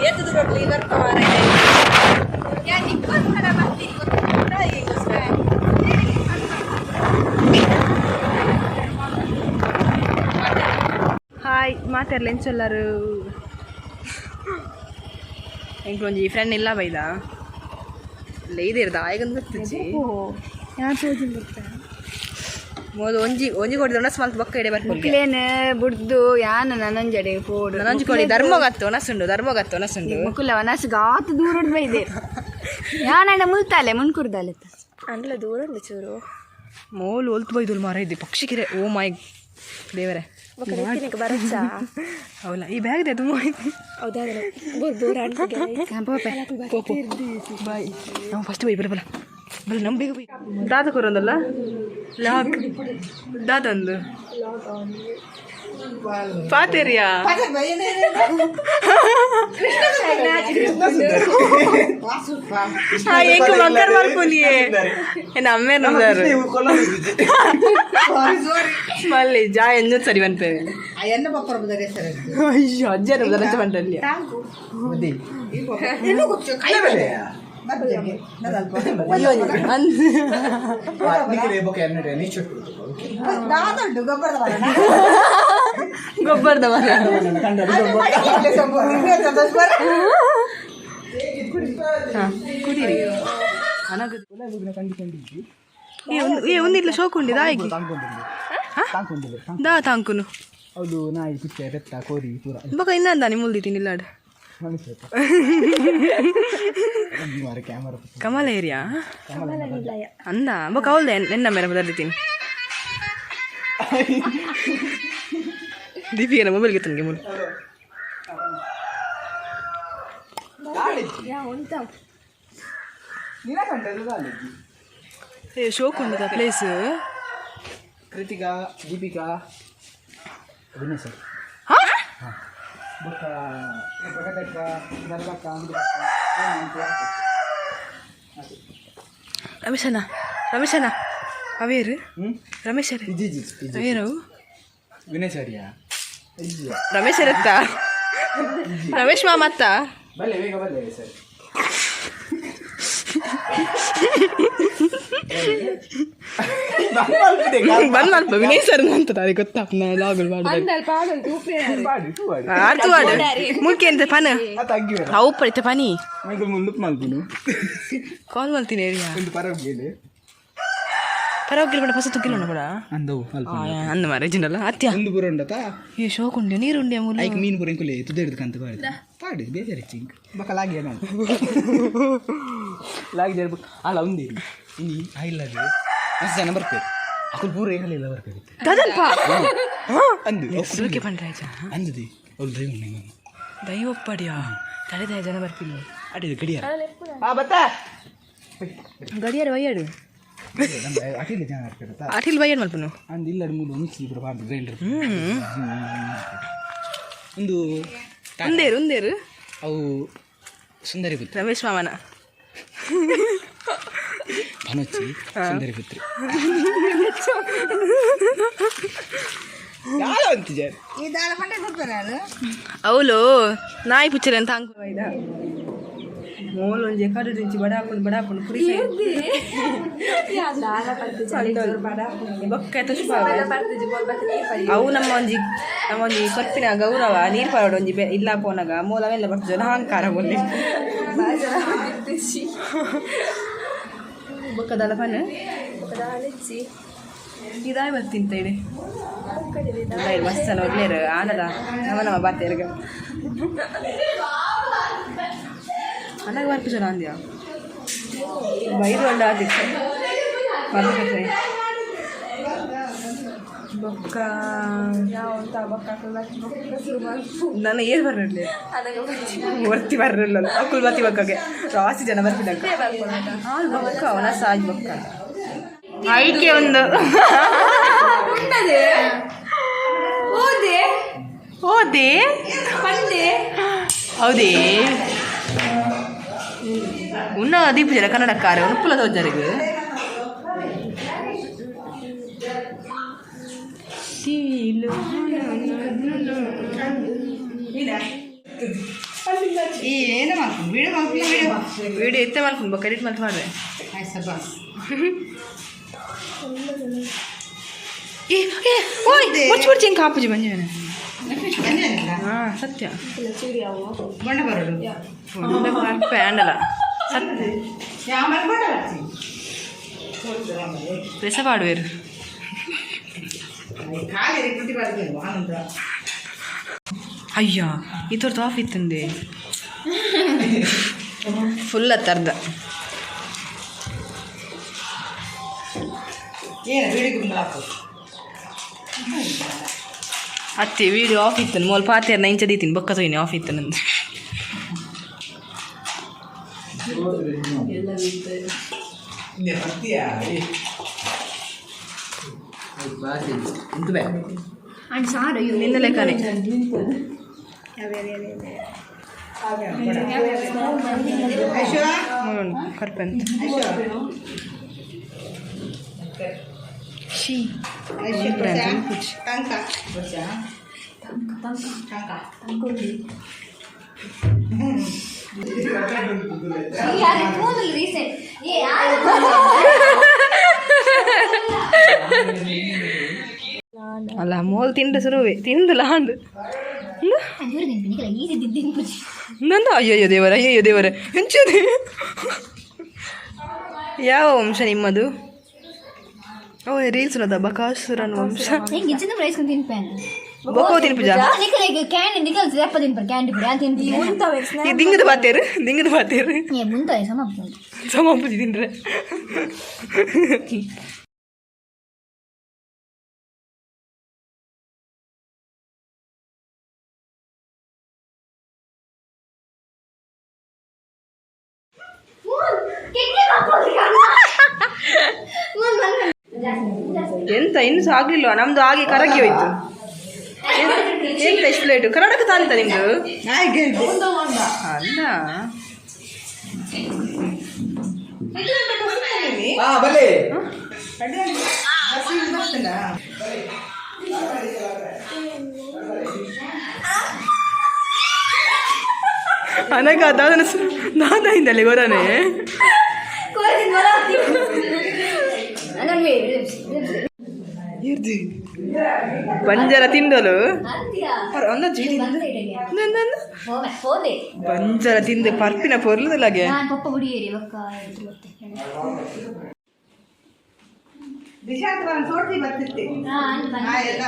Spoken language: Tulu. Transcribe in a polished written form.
ಏತ್ ದೂರ ಈ ಬರ್ಪ ಮಾರ್ರೆ. ಹಾಯ್ ಮಾತಾಡ್ಲ ಎಂಚೊಲ್ಲಾರು ಎಂಕ್ಲೊಂಜಿ ಫ್ರೆಂಡ್ ಇಲ್ಲ ಬೈದ ಲೇದಿರ್ದ ಆಯ್ಗಂದು ಗೊತ್ತಿಜ್ಜಿ. ಯಾನ್ ತೋಜಿಂದು ಬರ್ತ. ಮೊದಲು ಒಂಜಿ ಒಂಜಿ ಕೋಡಿ ಒಣಸ್ ಮಲ್ತ್ ಬೊಕ್ಕ ಇಡೆ ಬರ್ಪುಲ್ಗೆ. ಮುಕ್ಲೇನ್ ಬುಡ್ದು ಯಾನ್ ನನೊಂಜಡೆ ಪೋಡು. ನನೊಂಜಿ ಕೋಡಿ ಧರ್ಮಗತ್ತು ಒಣಸುಂಡು, ಧರ್ಮಗತ್ತು ಒಣಸುಂಡು. ಮುಕುಲ ವನಸ್ ಗಾತ್ ದೂರಡ್ ಬೈದೆ. ಯಾನ್ ಅಣ್ಣ ಮುಲ್ತಾಲೆ ಮುನ್ಕುರ್ದಾಲೆ. ಅಂಡ್ಲ ದೂರ ಉಂಡು ಚೂರು. ಮೋಲು ಒಲ್ತು ಬೈದುಲ್ ಮಾರ ಇದ್ದಿ ಪಕ್ಷಿ ಕಿರೆ. ಓ ಮೈ ದೇವರೇ. ಬೊಕ್ಕ ನೆತ್ತಿನಕ್ಕೆ ಬರಚ್ಚಾ. ಹೌಲ್ಲ ಈ ಬ್ಯಾಗ್ ಇದೆ ತುಂಬ. ಹೌದಾ? ಬೋರ್ ಬೋರ್ ಪೋಪೆ. ಬಾಯ್, ನಾವು ಫಸ್ಟ್ ಬೈ. ಬರ ಬಲ ಬಲ, ನಮ್ಮ ಬೇಗ ಬೈ. ದಾದ ಕೊರೊಂದಲ್ಲ ಲಾಗ್ ದಾದಂದು ಪಾತೇರಿಯಾ. ಎಂಕ್ ಮಕ್ಕರ್ ಮಲ್ಪುನಿಯೇ ಎನ್ನ ಅಮ್ಮೆ ನಂದಾರು ಮಲ್ಲಿ ಜಾ ಎಂಜ ಸರಿ ಪನ್ಪೇವೆ. ಅಯ್ಯೋ, ಅಜ್ಜನ ಬದಲಾಯಿಸ ಪಂಡಲ್ಲಿ. ಗೊಬ್ಬರದ ಮರ. ಕುಡೀರಿ. ಏ ಒಂದು, ಏ ಒಂದಿಲ್ಲ ಶೋಕ್ ಉಂಡಿದ ಆಯ್ಕೆ ದಾ ತಾಂಕುನು. ಹೌದು, ನಾಯಿ, ಪುಚ್ಚೆ, ಬೆತ್ತ, ಕೋರಿ ಪೂರ. ಬೊಕ ಇನ್ನಂದಾನಿ ಮುಲ್ದಿತೀನಿ ಇಲ್ಲಾಡ್. ಕ್ಯಾಮರಾ. ಕಮಲ ಏರಿಯಾ ಅಂದ ಬೊಕ ಅವಲ್ದೆ ನಿನ್ನ ಮೇಲೆ ಬದಲಿತೀನಿ. ದೀಪಿಗೆ ಮೊಬೈಲ್ಗೆ ತನಗೆ ಮುಲ್. ಏ ಶೋಕ್ ಉಂಡದ ಪ್ಲೇಸ್. ಕೃತಿಕಾ, ದೀಪಿಕಾ, ವಿನಯ್ ಸರ್. ಹಾ. ಬೊಕ್ಕ ಪ್ರಗತಕ್ಕ, ಧರ್ಮಕ್ಕ. ರಮೇಶಣ್ಣ, ರಮೇಶಣ್ಣ, ಅವೇರು ರಮೇಶ್. ಇಜ್ಜಿ ಇಜ್ಜಿ ಇಜ್ಜಿ. ಅವೇರು. ವಿನಯ್ ಸರಿಯಾ ಇಜ್ಜಿಯಾ? ರಮೇಶ್ ಇರುತ್ತಾ? ರಮೇಶ್ ಮಾಮತ್ತ. ಬಲ್ಲೆ, ಬೇಗ ಬಲ್ಲೆ ಸರ್. ಬಂದ್ ಮಲ್ಪ ವಿನಯ್ ಸರ್ ಅಂತ ಅದಕ್ಕೆ ಗೊತ್ತಾಪ್ ಲಾಗಲ್ ಮಾಡಿ ಆರ್ತು ವಾಡು ಮುಲ್ಕಿ ಅಂತ ಪನ ಅವು ಪಡಿತ ಪನಿ. ಮುಲ್ಲುಪ್ ಮಲ್ಪುನು. ಕಾಲ್ ಮಲ್ತೀನಿ ಏರಿಯಾ. ಒಂದು ಪರವಾಗಿಲ್ಲ. ಪರವಾಗಿಲ್ಲ ಬೇಡ, ಹೊಸ ತುಕ್ಕಿಲ್ಲ ಕೂಡ. ಅಂದವು ಅಲ್ಪ. ಅಂದ ಮಾರೆ ಜಿಂಡಲ್ಲ ಅತ್ಯ. ಒಂದು ಪೂರ ಉಂಡತಾ. ಏ ಶೋಕ್ ಉಂಡೆ, ನೀರು ಉಂಡೆ ಮೂಲ. ಐಕ್ ಮೀನ್ ಪೂರ ಇಂಕುಲೆ ತುದೆಡ್ದು ಕಂತ ಪಾಡಿ ಪಾಡಿ ಬೇಜಾರು ಚಿಂಕ್ ಬೊಕ ಲಾಗಿ ನಾನು ಲಾಗಿ ಜರ ಅಲ್ಲ ಉಂದಿ ಇನಿ ಆಯಿಲ್ಲದು ಮಸ್ತ್ ಜನ ಬರ್ತಾರೆ. ಅಕುಲು ಪೂರ ಏಕಲಿಲ್ಲ ಬರ್ತಾರೆ. ದದಲ್ಪ. ಅಂದು. ಸುರುಕೆ ಪಂಡ್ರಾಜ. ಅಂದದಿ ಅವ್ಳು ದೈವ ಉಂಡೆ. ದೈವಪ್ಪಡಿಯಾ ತಡೆದ ಜನ ಬರ್ಪಿಲ್ಲ. ಅಡಿದು ಗಡಿಯಾರ ಆ ಬತ್ತಾ. ಗಡಿಯಾರ ವಯ್ಯಾಡು. ಅಟಿಲ್ಲ ಜನ ಬರ್ತಾರೆ. ಅಟಿಲ್ ವಯ್ಯಾಡು ಮಲ್ಪನು. ಅಂದ್ ಇಲ್ಲ ಮೂಲು ಮಿಕ್ಸಿ ಪೂರ ಪಾಡ್ದು ಗ್ರೈಂಡರ್ ಒಂದು. ಉಂದೇರು ಉಂದೇರು. ಅವು ಸುಂದರಿ ಪುತ್ರಿ. ರಮೇಶ್ ಮಾಮನ. ಧನುಚ್ಚಿ ಸುಂದರಿ ಪುತ್ರಿ ಯಾರ ಅಂತಿಜಾರೆ. ಅವಳು ನಾಯಿ ಪುಚ್ಚರೆ ಅಂತ ಅಂಕು ಮೋಲ್ ಒಂಜಿ ಕಡು ದಿಂಚಿ ಬಡಾಪುಂಡು ಬಡಾಪುಂಡು ಪುರಿ ಬೊಕ್ಕ ತುಷ್ಪ. ಅವು ನಮ್ಮ ಒಂಜಿ ಕೊರ್ಪಿನ ಗೌರವ ನೀರು ಪರೋಡು ಒಂಜಿ ಇಲ್ಲ ಪೋನಾಗ ಮೂಲ ಅವೆಲ್ಲ ಬರ್ತದೆ. ಅಹಂಕಾರ ಬೊಲ್ಲಿ ಬೊಕ್ಕದಲ್ಲ ಪನ ಇದಾಯ್ ಬರ್ತಿಂತ ಇಡಿ ಮಸ್ತ್ ಒಳ್ಳೆಯರು ಆನದ ನಮ್ಮ ನಮ್ಮ ಬಾತೇರ್ಗ ಅನ್ನಾಗ ಬರ್ಪಿಸೋಣ ಅಂದ್ಯಾ ಬೈರು ಅಂಡ ಆದಿತ್ತು ಬರ್ಬೇಕಾದ್ರೆ ಬೊಕ್ಕ ನನ್ನ ಏರ್ ಬರ್ರಲಿ ಒರ್ತಿ ಬರ್ರಲ್ಲ ಅಕ್ಕುಲ್ ಬತ್ತಿ ಬಕ್ಕಗೆ ರಾಸಿ ಜನ ಬರ್ಪಿಡಕ್ಕ ಹಾಲು ಬೊಕ್ಕ ಅವನ ಸಾಜ್ ಬೊಕ್ಕ ಐಕೆ ಒಂದು ಹೋದೆ ಹೌದೇ. ಉನ್ನ ದೀಪಜರ ಕನ್ನಡ ಕಾರೆ ಉಪ್ಪುಲ ತೋಜರಿಗೆ ಏನ ಮಾಡ್ಕೊಂಡು ವಿಡಿಯೋ ಮಾಡ್ಕೊಂಡು ವಿಡಿಯೋ. ವಿಡಿಯೋ ಇತ್ತೆ ಮಲ್ಕೊಂಡು ಬೊಕ್ಕ ಎಡಿಟ್ ಮಲ್ತ್ ಮಾಡ್ರೆ. ಏ ಏ ಓಯ್, ಮುಚ್ಚು ಮುಚ್ಚು, ಹಿಂಗೆ ಕಾಪುಜಿ ಬಂಜೆ. ಹಾ ಸತ್ಯ. ಬಣ್ಣ ಬರೋದು. ಬರ್ಪೆ ಆಂಡಲ ಸತ್ಯ. ಯಾವ ಬಣ್ಣ ಬರ್ತೀನಿ. ರಸ ಪಾಡುವೇರು. ಖಾಲಿ ಕುಟ್ಟಿ ಬರ್ತೀನಿ ಆನಂದ. ಅಯ್ಯ, ಈ ತೋರ್ತು ಆಫ್ ಇತ್ತಂದೆ ಫುಲ್ ಅರ್ಧ. ಏನು ವಿಡಿಯೋ ಹಾಕು. ಅತ್ತೆ, ವಿಡಿಯೋ ಆಫ್ ಇತ್ತು ಮೋಲ್ ಪಾತೆ ಇಂಚ ದೀತೀನಿ ಬೊಕ್ಕ ತೊಯ್ನಿ ಆಫ್ ಇತ್ತು ನಂದು. ಅಂಡ್ ಸಾರು. ನಿನ್ನ ಲೆಕ್ಕನೆ. ಕರ್ಪೆಂತ she. ಟಂಕ ಟಂಕ. ರೀಸೆಂಟ್ ಏ. ಅಲ್ಲ, ಮೋಲ್ ತಿಂಡ ಶುರುವೆ ತಿಂದು ಲಾಂಡ್. ನಂದು ಅಯ್ಯಯ್ಯೋ ದೇವರ, ಅಯ್ಯಯ್ಯೋ ದೇವರ, ಹೆಂಚದೆ. ಯಾವ ವಂಶ ನಿಮ್ಮದು? ಓ, ರೀಲ್ಸ್ ನೋದ ಬಕಾಸುರನ್ ವಂಶ. ಹೆಂಗೆ ಇಚ್ಚಿಂದ ಪ್ರೈಸ್ಕೊಂಡು ತಿನ್ಪೇನೆ. ಬೊಕ್ಕೋ ತಿನ್ಪುಜ. ನಿಕಲ್ ಕ್ಯಾಂಡಿ, ನಿಕಲ್ ಜಪ್ಪ ತಿನ್ಪರ್ ಕ್ಯಾಂಡಿ ಪುಡಿ ಅಂತ ತಿನ್ಪಿ. ಈ ದಿಂಗದ ಬಾತೇರು, ದಿಂಗದ ಬಾತೇರು. ಏ ಮುಂತಾವೆ ಸಮ. ಸಮಾಪುಜಿ ತಿಂದ್ರೆ. ಎಂತ, ಇನ್ನು ಸಹ ಆಗ್ಲಿಲ್ವಾ? ನಮ್ದು ಹಾಗೆ ಕರಗಿ ಹೋಯ್ತು. ಎಂತ ಎಷ್ಟು ಪ್ಲೇಟು? ಕರ್ನಾಟಕ ತಾಲಿತ ನಿಮ್ದು? ಅಲ್ಲ. ಹಾ ಬಲೆ. ಅನಗ ದಾದನ ದಾದ ಇಂದಲೆ ಗೊರನೆ. ಇರ್ದಿ ಬಂಜರ ತಿಂದಲು ಹೋದೆ. ಬಂಜರ ತಿಂದು ಪರ್ಪಿನ ಪೊರ್ಲುದಲಾಗೆ. ನಾನು ಪಪ್ಪ ಹುಡಿಯೇರಿ ಬಕ್ಕ ಗೊತ್ತೆ. ದಿಶಾಂತ ಸೋಡ್ತಿ ಬರ್ತಿತ್ತೆ. ಹಾ. ಎಲ್ಲ.